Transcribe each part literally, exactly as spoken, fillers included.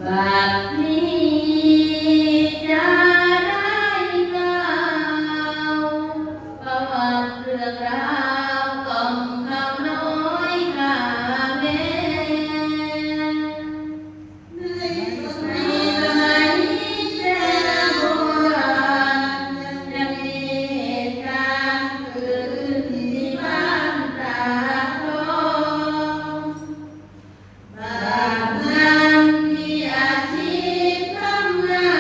บัดนี้จะได้กล่าวประวัติเรื่องราวของข้าน้อยข้าแม่ ในสมัยแต่โบราณยังมีเหตุการณ์เกิดขึ้นที่บ้านตาดทอง บ้านนั้นมีอาชีพทำนา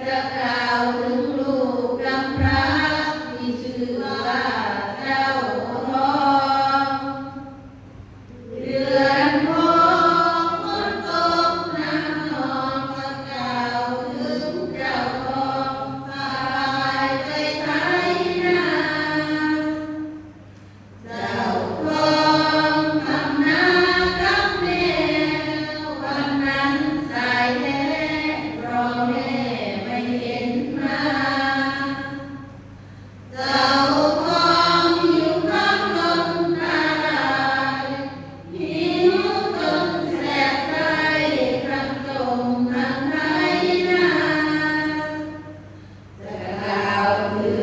จะกล่าวถึงลูกกำพร้าที่ชื่อว่าเจ้าทอง เดือนหกฝนตกน้ำนอง จะกล่าวถึงเจ้าทอง พายไปไถนา เจ้าทองทำนากับแม่ วันนั้นสายแท้ เพราะแม่ไม่เห็นมา เจ้าทองหิวข้าวต้มตาย หิวจนแสบไส้ ทั้งต้มทั้งไถนา จะกล่าวถึ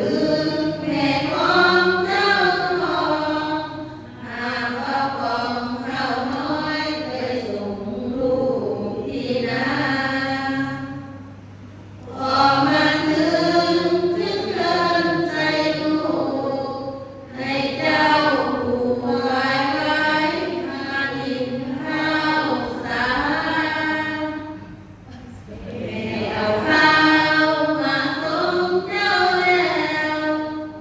งแม่ของเจ้าทอง หาบเอากล่องข้าวน้อยไปส่งลูกที่นา พอมาถึงจึงเดินใส่ลูก ให้เจ้าผู้วายไว้มากินข้าวสาร แม่เอาข้าวมาส่งเจ้าแล้ว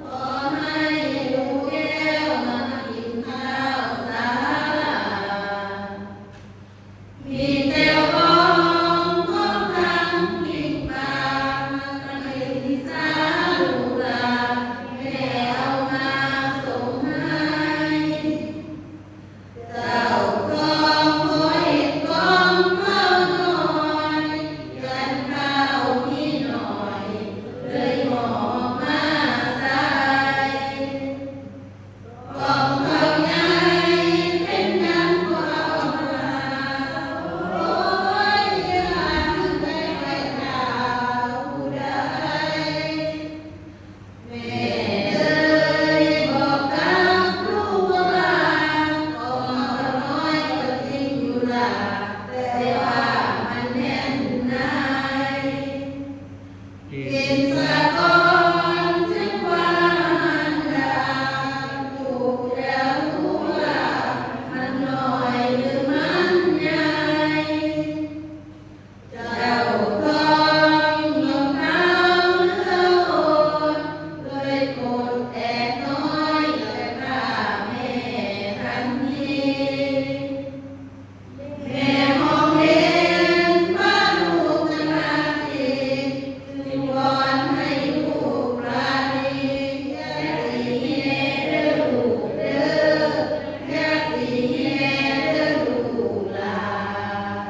ขอให้ลูกแก้วมากินข้าวสาร มีแจ่วบองพร้อมทั้งปิ้งปลา มากินซาลูกหลาน แม่เอามาส่งให้ เจ้าทองบ่เห็นกล่องข้าวน้อย ยันข้าวมีน้อย เลยหมอบมาใส่ กล่องข้าวใหญ่เป็นหยังบ่เอามา โอ้ย อย่าลืมไปไหว้เจ้าผู้ใด แม่เอ๋ยบอกกับลูกว่า กล่องข้าวน้อยก็จริงอยู่ล่ะ แต่ว่ามันแน่นหน่าย กินซะก่อนจึงว่ามันได้ ลูกจะรู้ว่ามันน้อยหรือมันใหญ่ เจ้าทองยอมข้าวเหลืออด เลยอดแอดน้อย แต่ข้าแม่ทันที แม่มองเห็นว่าลูกจะมาที จึงวอนให้ลูกปราณี อย่าตีแม่เด้อลูกเด้อ อย่าตีแม่เด้อลูกหลาน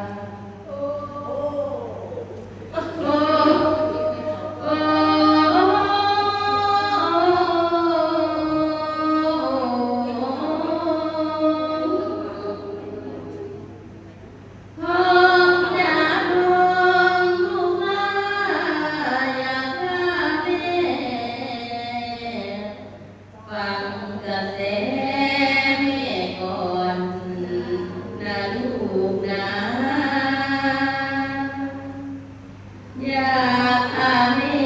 ฟังกระแสแม่ก่อนนะลูกนะ อย่าพาแม่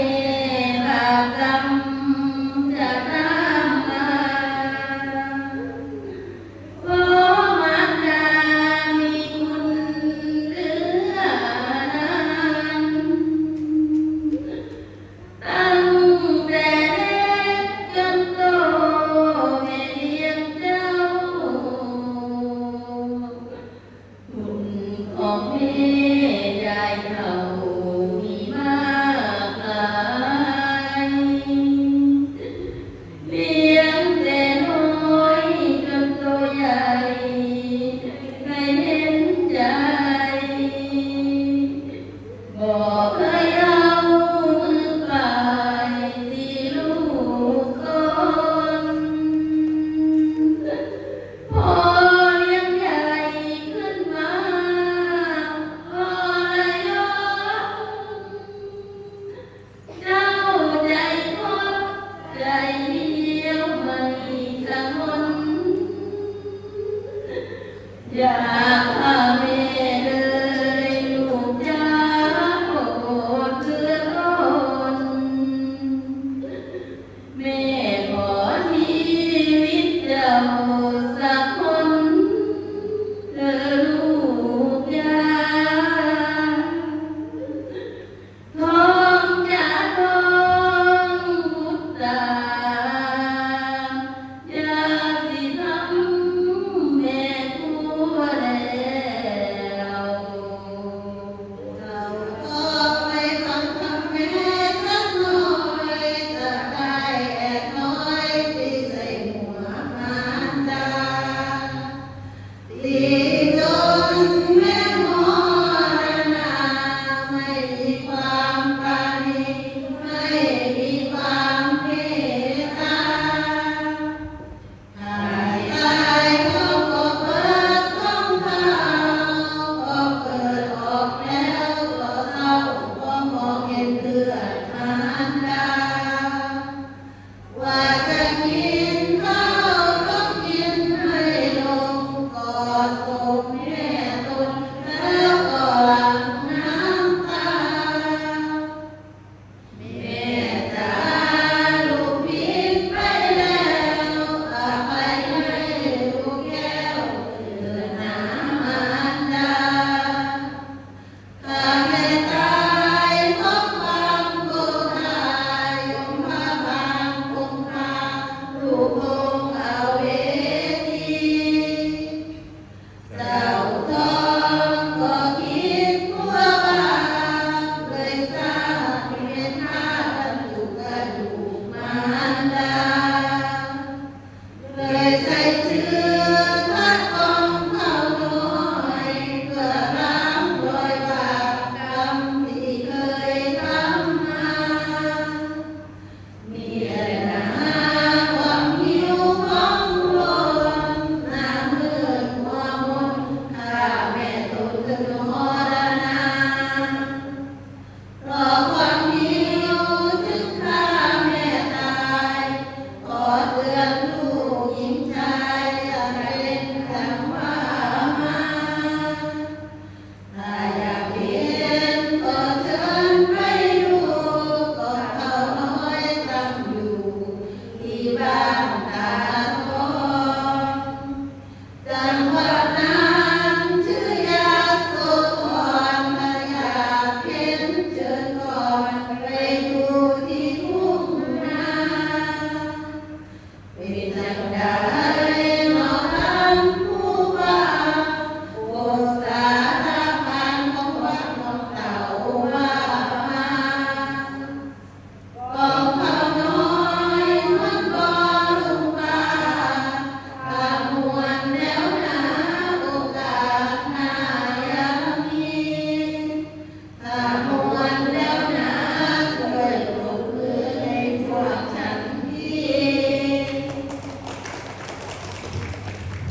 บาปกรรมจะตามมา เพราะมารดามีคุณเหลืออนันต์ ตั้งแต่เล็กจนโตแม่เลี้ยงเจ้า บุญของแม่ได้เท่า